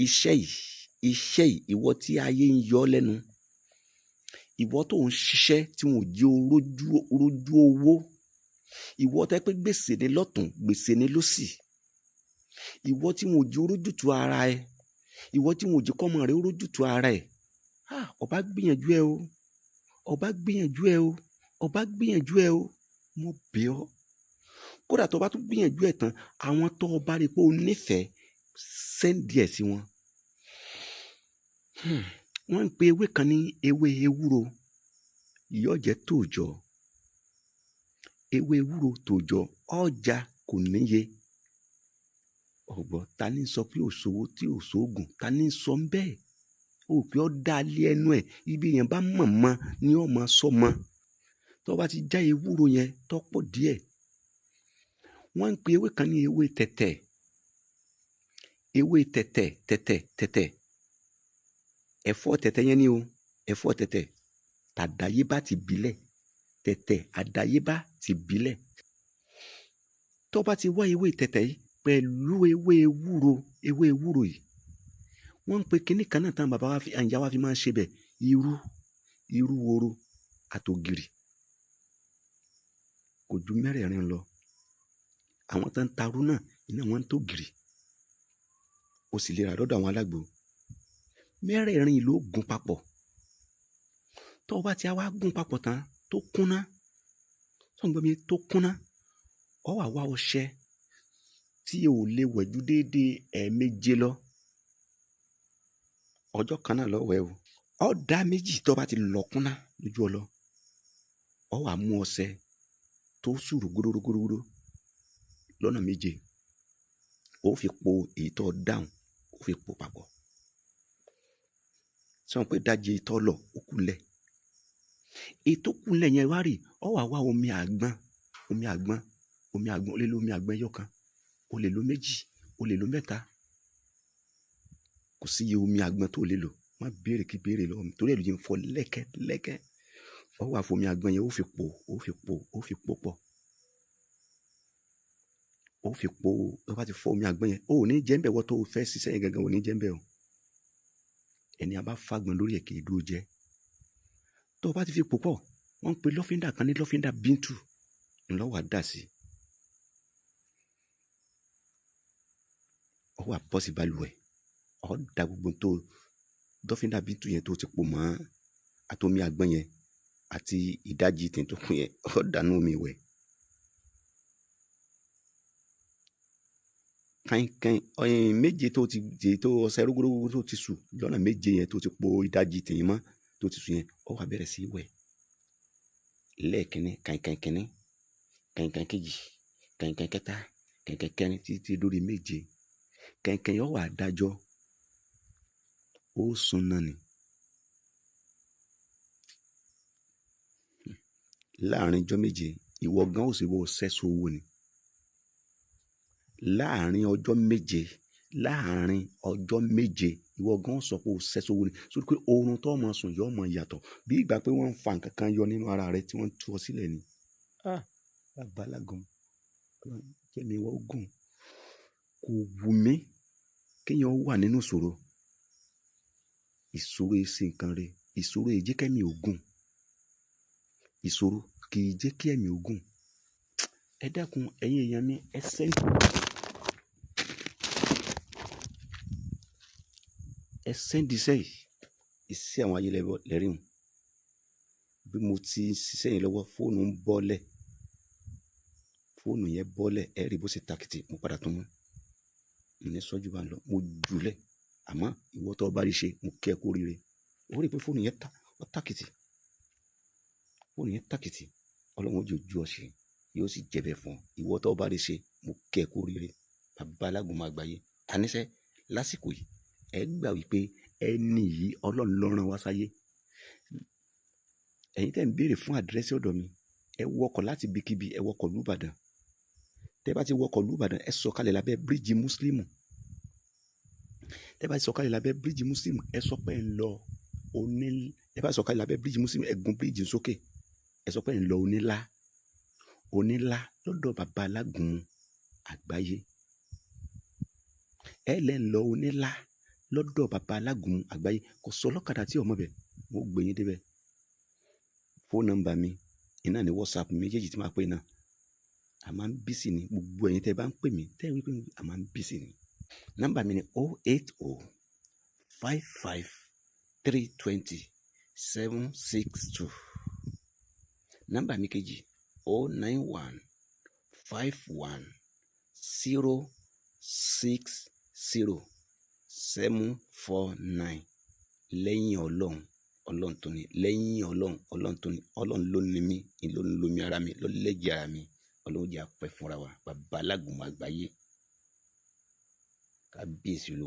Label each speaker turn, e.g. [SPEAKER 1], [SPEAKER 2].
[SPEAKER 1] Iṣẹ́ yìí, iṣẹ́ yìí, ìwọ tí ayé ń yọ lẹ́nu, ìwọ tó ń ṣiṣẹ́ tí wọn ò jẹ́ o rójú rójú owó, ìwọ tẹ́ pé gbèsè ní lọ́tùn, gbèsè ní lósì, ìwọ tí wọn ò jẹ́ o rójútu ara ẹ, ìwọ tí wọn ò jẹ́ kọ́mọ rẹ ó rójútu ara ẹ. Ah, ọba gbìyànjú ẹ o, ọba gbìyànjú ẹ o, ọba gbìyànjú ẹ o, mo bẹ̀ ọ́. Kódà tó bá tún gbìyànjú ẹ tán, àwọn tó o bá rí pé o nífẹ̀ẹ́, send ẹ̀ sí wọn. Wọ́n ń pe ewé kan ní ewé ewúro, yóò jẹ́ tòòjọ́. Ewé ewúro tòòjọ́, ọjà kò níye. Ọ̀gbọ́n, ta ní sọ pé òṣòwò tí ò sóògùn? Ta ní sọ ń bẹ́ẹ̀? O pé ó dá lé ẹnu ẹ̀, ibi èèyàn bá mọ̀ mọ́ ni ó máa sọ mọ́. Tó bá ti já ewúro yẹn tó pọ̀ díẹ̀. Wọ́n ń pe ewé kan ní ewé tẹ̀tẹ̀. Ewé tẹ̀tẹ̀, tẹ̀tẹ̀, tẹ̀tẹ̀. Ẹ̀fọ́ tẹ̀tẹ̀ yẹn ni o. Ẹ̀fọ́ tẹ̀tẹ̀. Tàdáyébá ti bílẹ̀. Tẹ̀tẹ̀ àdáyébá ti bílẹ̀. Tó bá ti wá ewé tẹ̀tẹ̀ yìí pẹ̀lú ewé ewúro, ewé ewúro yìí. Wọ́n ń pe kíní kan náà tán bàbá wa fi, àwọn ìyá wa fi máa ń ṣe bẹ̀. Irú, irú woro àtògìrì. Kò ju mẹ́rẹ̀ẹ̀rin lọ. Àwọn tó ń ta irú náà, iná wọn ń tògìrì. O sì lè rà lọ́dọ̀ àwọn alágbo. Mẹ́rẹ̀ẹ̀rin yìí ló gún papọ̀. Tó bá ti wá gún papọ̀ tán tó kúnná, tó ń gbọ́ mi tó kúnná, ó wà wá ọṣẹ tí o lè wẹ̀ ju déédé ẹ̀ẹ̀méje lọ. Ọjọ́ kan náà lọ wẹ̀ o. Ó dá méjì tó bá ti lọ kúnná lójú ọlọ. Ó wà mú ọṣẹ tó sùrù gúdúgúdúgúdú lọ́nà méje. Ó fi po èyí tó dáhùn, ó fi po papọ̀. Sọ pé ìdajì èyí tó lọ ó kúnlẹ̀. Èyí tó kúnlẹ̀ yẹn wá rí, ó wà wá omi àgbọn, omi àgbọn, omi àgbọn, o lè lo omi àgbọn ẹyọ kan, o lè lo méjì, o lè lo mẹ́ta. Kò sí iye omi àgbọn tó lè lò. Má béèrè kí béèrè lọ́wọ́ mi torí ẹ ló jẹ́ ń fọ lẹ́kẹ́ lẹ́kẹ́. Ó wà fún omi àgbọn yẹn, ó fi po, ó fi po, ó fi po pọ̀. Ó fi po, tó bá ti fọ omi àgbọn yẹn, o ò ní jẹ́ ń bẹ̀ wọ́n tó fẹ́ ṣiṣẹ́ yẹn gangan, o ò ní jẹ́ ń bẹ̀ o. Ẹni a bá fàgbọn lórí ẹ̀ kì í dúró jẹ. Tó bá ti fi po pọ̀, wọ́n ń pe lọ́fíńdà kan ní lọ́fíńdà bíntù, ńlọ wà dà sí. Ó wà bọ́ sí balùwẹ̀, ó da gbogbo tó lọ́fíńdà bíntù yẹn tó ti po mọ́ àtomi àgbọn yẹn àti ìdajì tí tó kún yẹn, ó dànù omi wẹ̀. Kainkain, ọ̀yìn méje tó ti jẹ tó ọṣẹ rúgúrúgú tó ti sù lọ́nà méje yẹn tó ti po ìdajì tì í mọ́ tó ti sù yẹn, ó wá bẹ̀rẹ̀ sí í wẹ̀. Lẹ́ẹ̀kínní, kainkain kínní, kainkain kejì, kainkain kẹta, kainkain kẹrin títí dórí méje. Kainkain yóò wá dájọ́. Ó sun náà ni. Láàárín ọjọ́ méje, ìwọ gan ó sì wọ sẹ́sọ owó ni. Láàárín ọjọ́ méje, láàárín ọjọ́ méje, ìwọ gan ó sọ pé o sẹ́sọ owó ni. Sórí pé oorun tó máa sùn yóò máa yàtọ̀. Bí ìgbà pé wọ́n ń fa nǹkan kan yọ nínú ara rẹ tí wọ́n ń tú ọ sílẹ̀ ni. Ah, bàbá alágún, jẹ́ mi wọ́n gùn. Kò wù mí kí èèyàn wà nínú ìṣòro. Ìṣòro è ṣe nǹkan rẹ̀. Ìṣòro è jẹ́ kí ẹ̀mí ó gùn. Ìṣòro kì í jẹ́ kí ẹ̀mí ó gùn. Ẹ dákun, ẹ̀yin èèyàn mi, ẹ send, ẹ send iṣẹ́ yìí. Iṣẹ́ àwọn ayé lẹ́rí hun. Bí mo ti ń ṣiṣẹ́ yẹn lọ́wọ́, fóònù ń bọ́lẹ̀. Fóònù yẹn bọ́lẹ̀, ẹ rí bó ṣe tàkìtì, mo padà tún mú. Mo ní sọ́jú bá ń lọ, mo jùlẹ̀. Àmọ́ ìwọ tó bá rí ṣe, mo kí ẹ kú oríire. Ó rí pé fóònù yẹn ta, ó tàkìtì. Fóònù yẹn tàkìtì. Ọlọ́run ó jẹ́ ojú ọ ṣe, yóò sì jẹ́ bẹ́ẹ̀ fún ọ. Ìwọ tó bá rí ṣe, mo kí ẹ kú oríire. Bàbá alágún máa gbáyé. Àníṣe lásìkò yìí, ẹ gbà wípé ẹni yìí Ọlọ́run ló rán wá sáyé. Ẹ̀yin tí ẹ̀ ń béèrè fún àdírẹ́sì ọ̀dọ̀ mi, ẹ wọkọ̀ láti ibikíbi, ẹ wọkọ̀ ìlú Ìbàdàn. Tẹ́ bá ti wọkọ̀ ìlú Ìbàdàn, ẹ sọ̀kalẹ̀ lábẹ́ bíríìjì Mùsùlùmí. Tẹ́ bá ti sọ̀kalẹ̀ lábẹ́ bíríìjì Mùsùlùmí, ẹ sọ pé ẹ̀ ń lọ oní, ẹ bá sọ̀kalẹ̀ lábẹ́ bíríìjì Mùsùlùmí, ẹ gun bíríìjì sókè. Ẹ sọ pé ẹ̀ ń lọ onílá. Onílá lọ́dọ̀ bàbá alágún àgbáyé. Ẹ lẹ́ ń lọ onílá Lọ́dọ̀ bàbá alágúnmu àgbáyé, kò sọ ọlọ́kadà tí ọmọ bẹ̀, wọ́n gbé yín débẹ̀. Fóònù nọ́mbà mi iná ní WhatsApp méjèèjì tí màá pè náà. A máa ń busy ní gbogbo ẹ̀yin tẹ́ ẹ bá ń pè mí, tẹ́ ẹ wí pé a máa ń busy ní. Nọ́mbà mi ni 08055320762. Nọ́mbà mi kejì, 09151060749. Lẹ́yìn Ọlọ́run, Ọlọ́run tó ní. Lẹ́yìn Ọlọ́run, Ọlọ́run tó ní. Ọlọ́run ló ní mí, ló ń lomi ara mi, ló lẹ́jẹ̀ ara mi. Ọlọ́run jẹ́ apẹ́ fúnra wa. Bàbá alágúnmu àgbáyé, kábíyèsí Olúwa.